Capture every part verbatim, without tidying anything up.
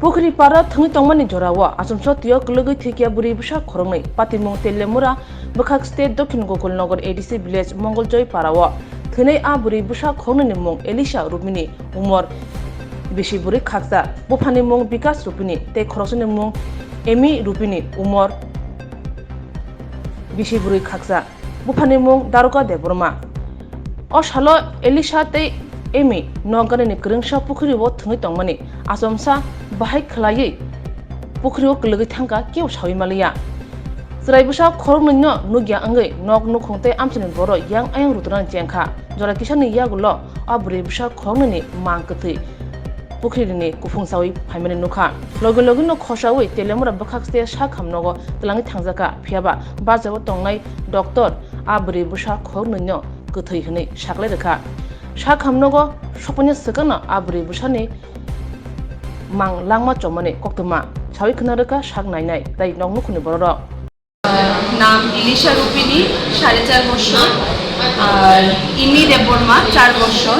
Pukhri para thwngwi tongmani jorao achomsa twiyo kwlwgwi thwikya bwrwi bwsa khoroknwi. Patimung Telemura bwkhak state Dokhin Gokulnagar A D C village Mongoljoy parao thwinai a bwrwi bwsa khoroknwini mung Elisha Rupini, umor bisi bwrwi khaksa, buphani mung Bikas Rupini tei khoroksani mung Emi Rupini, umor bisi bwrwi khaksa. Buphani mung Daruka Debbarma. O salo Elisha tei Emi nok ganani kwrwngsa pukhri o thwngwi tongmani. Achomsa bahai khwlaiwi pukhri o kwlwgwi thangkha, kebo sawi maliya. Chwrai bwsa khoroknwino nukya wngwi nok nukhung tei amchaini borok yang ayang rutrwnani chengkha. Jora kisani yagulo a bwrwi bwsa khoroknwini mang kwthwi pukhrini kuphung chawi phaimani nukha. Logi logino khosawi Telemura bwkhak state sak hamnogo twlangwi thangjakha, phiyaba bajao tongnai doctor a bwrwi bwsa khoroknwino kwthwi hwnwi saklai rwkha. Sak hamnogo sophaini swkangno a bwrwi bwsani mang langma chomani koktwma sawi khna rwkha sak nainai tei nok nukhungni bororok. নাম ইলিশা রূপিণী, সাড়ে চার বছর। আর ইমি দেববর্মা, চার বছর।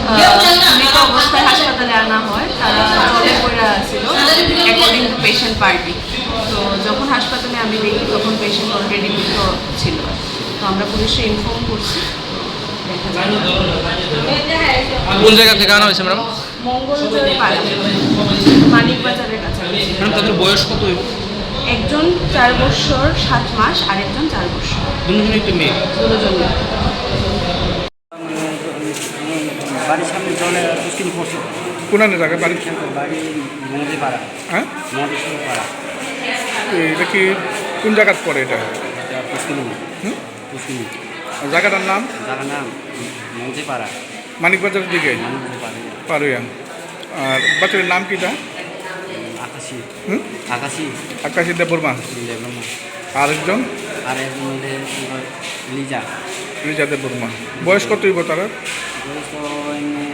আহ, মৃত অবস্থায় হাসপাতালে আনা হয়। তারা জলে পড়ে আছিল, according to patient party। তো যখন হাসপাতালে আমি দেখি, তখন পেশেন্ট অলরেডি মৃত ছিল। তো আমরা পুলিশে ইনফর্ম করছি। দেখা যাক। কোন জায়গা থেকে আনা হয়েছে, ম্যাডাম? মঙ্গলজয় পাড়া, মানিক বাজারের কাছাকাছি। ম্যাডাম, তাদের বয়স কত হইব? একজন চার বছর সাত মাস আর একজন চার বছর। দুজনেই তো মেয়ে? দুজনই। বাড়ির সামনে জলে পুষ্কিনি পড়ছে। কোন জায়গা বাড়ি? বাড়ি মন্দিরপাড়া। হ্যাঁ? মন্দিরপাড়া। এই, এটা কি কোন জায়গাত পড়ে এটা? এটা পুষ্কিনি। হুম? পুষ্কিনি। আর জায়গাটার নাম? জায়গার নাম মন্দিরপাড়া। মানিকবাজারের দিকে? মানিকবাজার পাড়া। পারুয়া। আর বাচ্চার নাম কিটা? আকাশি। হুম? আকাশি। আকাশি দেববর্মা। দেববর্মা। আরেকজন? আর একজন হইলে লিজা। লিজা দেববর্মা। বয়স কত হইব তার? বয়স তো এমনি,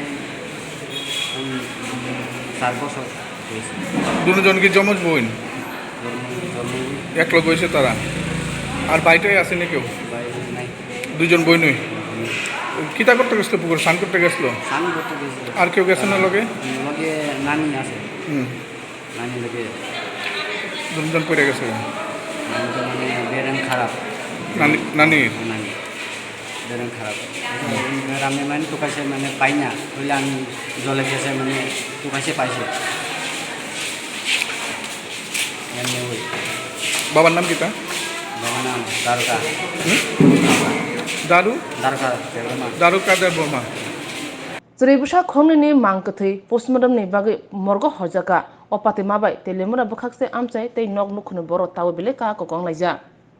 উম, চার বছর হয়েছে। দুজন কি যমজ বোন? জন্ম, জন্ম। এক লগে হয়েছে তারা? আর বাড়িতে আসেনি কেউ? বাইরে নাই। দুজন বইনই? হুম। কিতা করতে গেছিল পুকুরে? স্নান করতে গেছিল? স্নান করতে গেছিল। আর কেউ গেছে না লগে? লগে নানি আছে। হুম। নানি লগে। দুজন পড়ে গেছে? নানি তো মানে বেরেন খারাপ। নানি, নানির? নানি। বেরেন খারাপ। রামে মানে তো কাছে মানে পাই না। হইলে আমি জলে গেছে মানে তো কাছে পাইছে। এমনি ওই। বাবার নাম কিতা? বাবার নাম দারোগা। হুম? দারু? দারোগা দেববর্মা। দারোগা Debbarma. Chwrai bwsa khoroknwini mang kwthwi postmortem ni bagwi morgo horjakha. O patima bai Telemura bwkhakse amchai tei nok nukhungni borok tabuk belai kha kokong laijak.